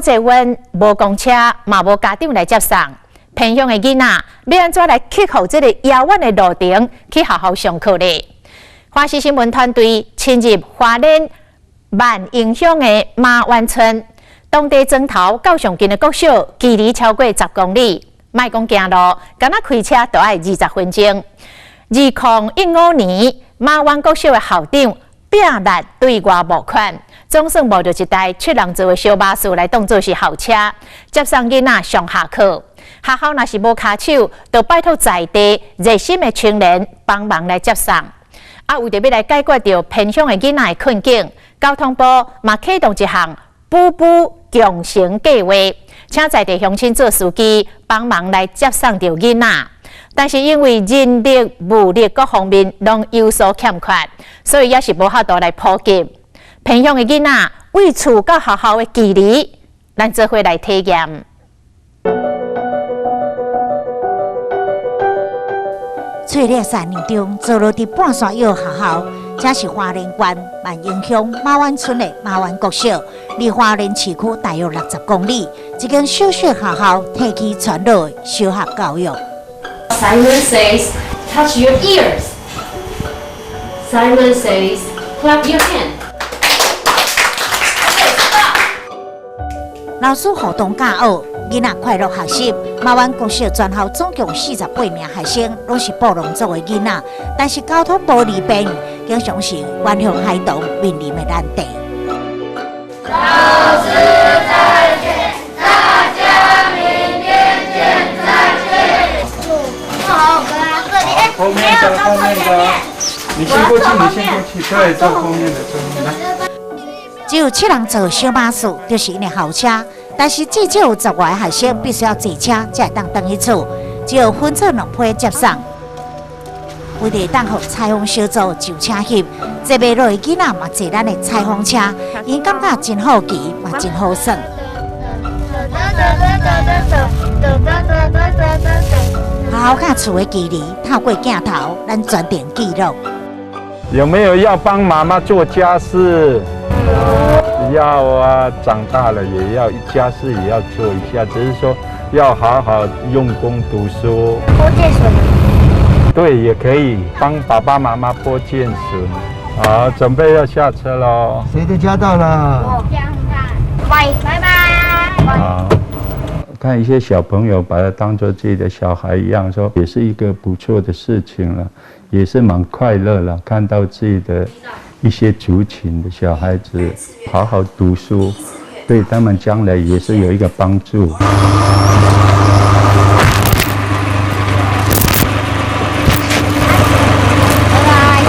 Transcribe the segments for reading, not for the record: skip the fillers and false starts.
捷運無公車，嘛無家長來接送，偏鄉的囡仔欲按怎來克服這個遙遠的路程去學校上課咧？華視新聞團隊深入花蓮萬榮鄉的馬灣村，當地莊頭到上近的國小，距離超過10公里，莫講行路，敢若開車都愛20分鐘。2015年，馬灣國小的校長拼力對外募款，總算募著一台七人座的小巴士來當做是校車，接送囡仔上下課。學校若是無跤手，就拜託在地熱心的青年幫忙來接送。啊，為著欲來解決著偏鄉的囡仔的困境，交通部嘛啟動一項補補共乘計畫，請在地鄉親做司機，幫忙來接送著囡仔。但是因為人力、物力各方面攏有所欠缺，所以也是無法度來普及。偏鄉的囡仔對厝到學校的距離，咱做伙來體驗。翠綠山林中，坐落佇半山腰學校，這是花蓮縣萬榮鄉馬灣村的馬灣國小，離花蓮市區大約60公里。這間小小學校提起全老的小學教育。 Simon says, "Touch your ears." Simon says, "Clap your hands." Okay, stop. 老師互動教學，囡仔快樂學習。馬灣國小全校總共48名學生，攏是布農族的囡仔，但是交通無利便，經常是原鄉孩童面臨的難題。老師再見，大家明天見，再見。好，後面的，後面的，你先過去，你先過去，對，坐後面的，坐後面的。只有七人座小巴士，就是𪜶的校車，但是至少有10外個學生必須要坐車才會當轉去厝，只有分做兩批接送。為著會當予彩虹小組上車翕，坐袂落的囡仔嘛坐咱的彩虹車，𪜶感覺真好奇，嘛真好耍。學校佮厝的距離，透過鏡頭，咱全程記錄。有沒有要幫媽媽做家事？要啊，長大了也要家事也要做一下，只是說要好好用功讀書。剝劍筍。對，也可以幫爸爸媽媽剝劍筍。好，準備要下車嘍。誰的家到了？我。拜拜拜。好，看一些小朋友把他當做自己的小孩一樣，說也是一個不錯的事情了，也是蠻快樂了，看到自己的一些族群的小孩子好好讀書，對他們將來也是有一個幫助。拜拜。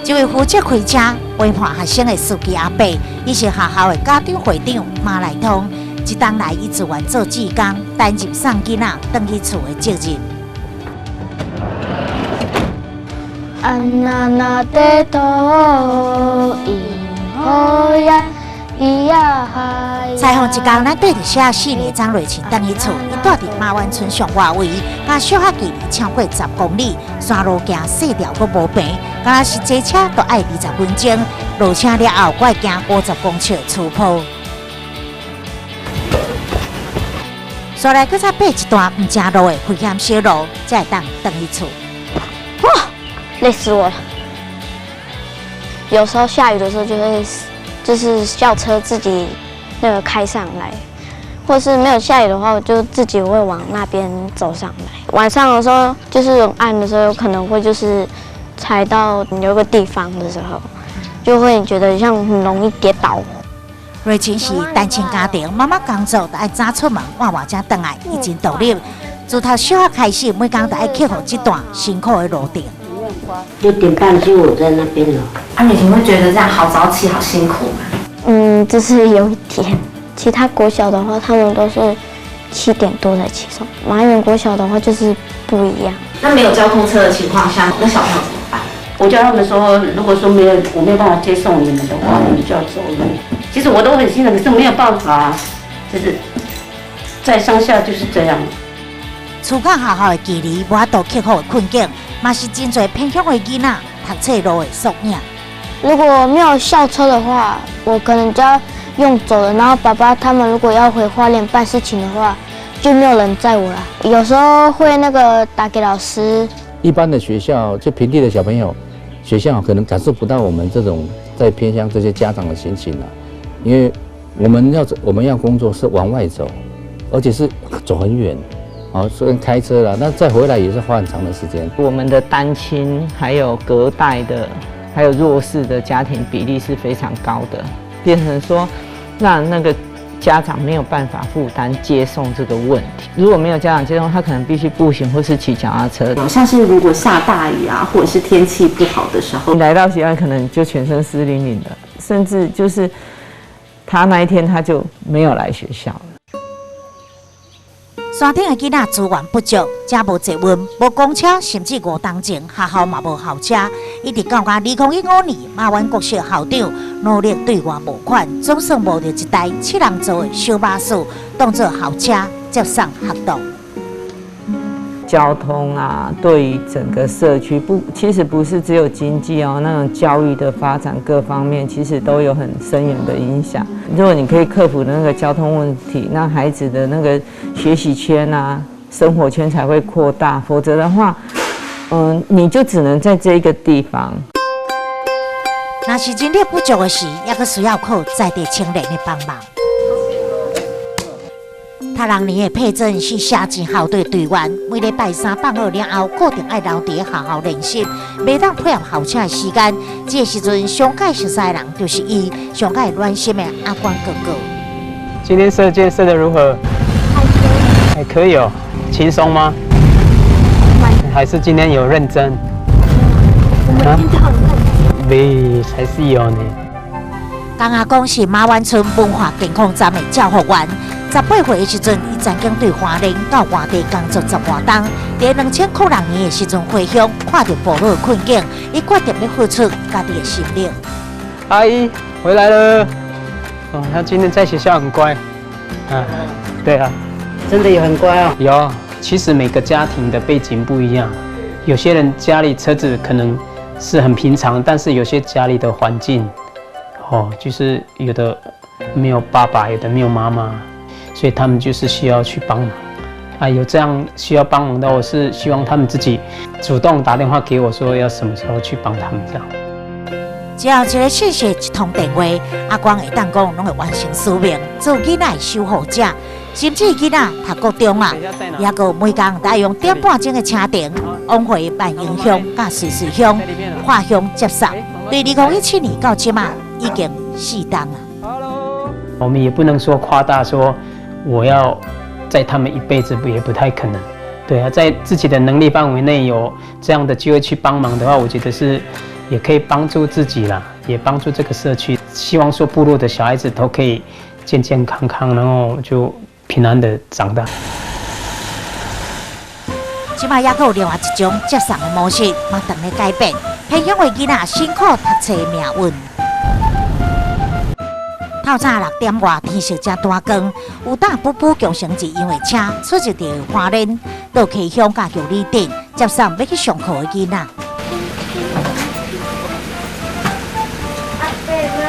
這位負責開車陪伴學生的司機阿伯，伊是學校的家長會長馬來通。這冬來，伊自願做志工，擔任送囡仔轉去厝的責任。安娜娜的头，咿呀嗨。採訪一工，咱綴著寫4年張瑞琴轉去厝，伊住佇馬灣村上外圍，佮小學距離超過10公里，山路行細條閣無平，敢若是坐車都愛20分鐘，落車了後，閣愛行50公尺的出坡。煞來閣再爬一段毋正路的危險小路，才會當轉去厝。哇，累死我了！有時候下雨的時候，就會就是校車自己那個開上來，或是沒有下雨的話，我就自己會往那邊走上來。晚上的時候，就是很暗的時候，有可能會就是踩到有個地方的時候，就會覺得像很容易跌倒。瑞琴是單親家庭，媽媽工作都愛早出門，晚晚才轉來，伊真獨立。自讀小學開始，每工都愛克服這段辛苦的路程。6點半就我在那邊了。啊，你會覺得這樣好早起，好辛苦嗎？嗯，就是有一點。其他國小的話，他們都是7點多才起床。馬遠國小的話就是不一樣。那沒有交通車的情況下，那小朋友怎麼辦？我叫他們說，如果說沒有我沒有辦法接送你們的話，你們就要走路。其實我都很心疼，可是沒有辦法，就是在鄉下就是這樣。厝佮學校的距離無法度克服的困境，嘛是真濟偏鄉的囡仔讀冊路的縮影。如果沒有校車的話，我可能就要用走的，然後爸爸他們如果要回花蓮辦事情的話，就沒有人載我了。有時候會那個打給老師。一般的學校就平地的小朋友，學校可能感受不到我們這種在偏鄉這些家長的心情啦，因為我們要工作是往外走，而且是走很遠，哦，雖然開車了，那再回來也是花很長的時間。我們的單親還有隔代的，還有弱勢的家庭比例是非常高的，變成說，讓那個家長沒有辦法負擔接送這個問題。如果沒有家長接送，他可能必須步行或是騎腳踏車。像是如果下大雨啊，或者是天氣不好的時候，你來到學校可能就全身濕淋淋的，甚至就是他那一天他就沒有來學校了。山頂的囡仔資源不足，遮無捷運、無公車，甚至五冬前學校嘛無校車。一直到2015年，馬灣國小校長努力對外募款，總算募著一台七人座的小巴士，當做校車接送學童。交通啊，對於整個社區不，其實不是只有經濟哦，那種教育的發展各方面，其實都有很深遠的影響。如果你可以克服那個交通問題，那孩子的那個學習圈啊、生活圈才會擴大，否則的話，你就只能在這一個地方。若是人力不足的時，猶閣需要靠在地青年的幫忙。讀六年的佩珍是社戰校隊隊員，每禮拜三放學了後，固定愛留佇學校練習，袂當配合校車的時間。這個時陣，上蓋熟悉的人就是伊，上蓋暖心的阿關哥哥。今天射箭射得如何？還可以哦，輕鬆嗎？還是今天有認真？我每天都很認真。沒，還是有呢。江阿公是馬灣村文化健康站的照護員。18歲的時陣，伊曾經對花蓮到外地工作十外冬。佇2006年的時陣回鄉，看著部落的困境，伊決定欲付出家己的心力。阿姨回來了。哦，他今天在學校很乖。啊，對啊，真的有很乖哦。有，其實每個家庭的背景不一樣，有些人家裡車子可能是很平常，但是有些家裡的環境，哦，就是有的沒有爸爸，有的沒有媽媽。所以他們就是需要去幫忙，啊，有這樣需要幫忙的，我是希望他們自己主動打電話給我，說要什麼時候去幫他們這樣。只要一個訊息、一通電話，阿光會當講攏會完成使命，做囡仔的守護者，甚至囡仔讀國中啊，猶閣每工都愛用點半鐘的車程往回萬榮鄉佮瑞穗鄉、化鄉接送。對2017年到這馬已經四冬啊。我們也不能說誇大說。我要載他們一輩子也不太可能，對啊，在自己的能力範圍內有這樣的機會去幫忙的話，我覺得是也可以幫助自己啦，也幫助這個社區。希望說部落的小孩子都可以健健康康，然後就平安的長大。這馬猶閣有另外一種接送的模式，嘛當咧改變，偏鄉的囡仔辛苦讀冊的命運。透早6點外，天色才單光，有當步步共乘一樣的車，出入佇花蓮到溪鄉佮玉里鎮接送欲去上課的囡仔。阿伯嗎？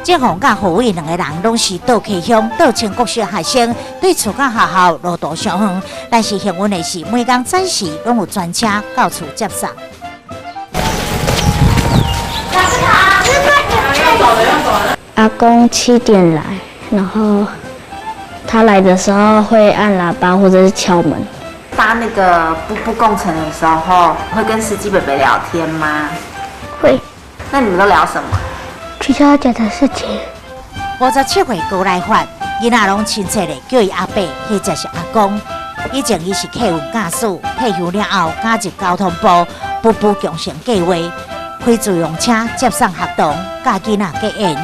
鄭紅佮何偉兩個人攏是倒溪鄉倒清國小學生，對厝佮學校路途相遠，但是幸運的是，每工早時攏有專車到厝接送。阿公7點來，然後他來的時候會按喇叭或者是敲門。搭那個步步共乘的時候，會跟司機伯伯聊天嗎？會。那你們都聊什麼？學校講的事情。57歲高來發，囡仔攏親切的叫伊阿伯或者是阿公。以前伊是客運駕駛，退休了後加入交通部步步共乘計劃，開自用車接送學童，佮囡仔結緣。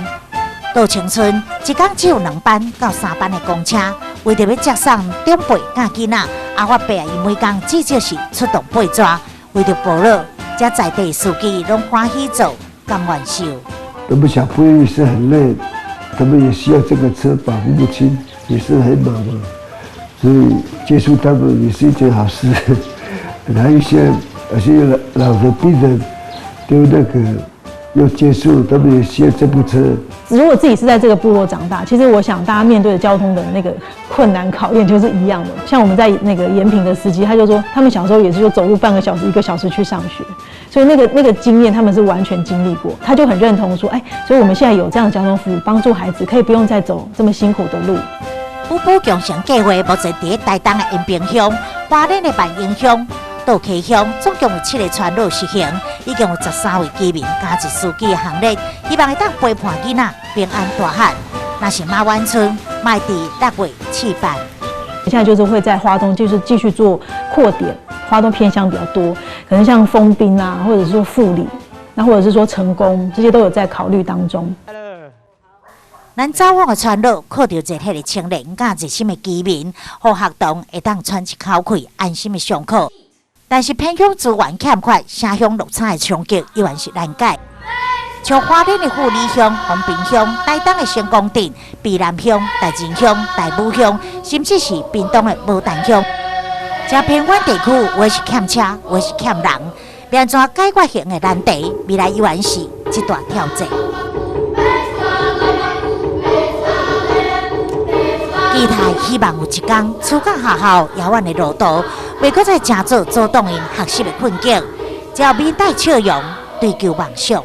到青村，一工只有兩班到三班的公車，為著欲接送長輩佮囡仔，阿發伯伊每工至少是出動八逝，為著部落，遮在地司機攏歡喜做，甘願受。他們小朋友也是很累，他們也需要這個車保護母親，也是很忙嘛，所以接觸他們也是一件好事。還有一些有些老的病人，都那個要接触，他們也需要這部車。如果自己是在這個部落長大，其實我想大家面對的交通的那個困難考驗就是一樣的。像我們在那個延平的司機，他就說他們小時候也是就走路半個小時、一個小時去上學，所以那個經驗他們是完全經歷過。他就很認同說，哎，所以我們現在有這樣的交通服務，幫助孩子可以不用再走這麼辛苦的路。補補工程計劃目前佇台東的延平鄉、花蓮的萬榮鄉、道溪鄉，總共有七个村落實行，已經有13位居民加入司機的行列，希望會當陪伴囡仔平安大漢。若是馬灣村，嘛會佇6月試辦。現在就是會在花東，就是繼續做擴點，花東偏鄉比較多，可能像豐濱啊，或者是說富里，那或者是說成功，這些都有在考慮當中。咱走訪的村落，靠著熱血的青年佮熱心的居民，予學童會當喘一口氣，安心的上課。但是偏鄉資源欠缺，城鄉落差的衝擊依然是難解。像花蓮的富里鄉、豐濱鄉、台東的成功鎮、卑南鄉、大仁鄉、大武鄉，甚至是屏東的無陳鄉，這偏遠地區，有的是欠車，有的是欠人，欲按怎解決彼个難題，未來依然是一大挑戰。期待希望有一天，出港學校遙遠的路途，袂閣再成做阻擋𪜶學習的困境，只要面帶笑容，追求夢想。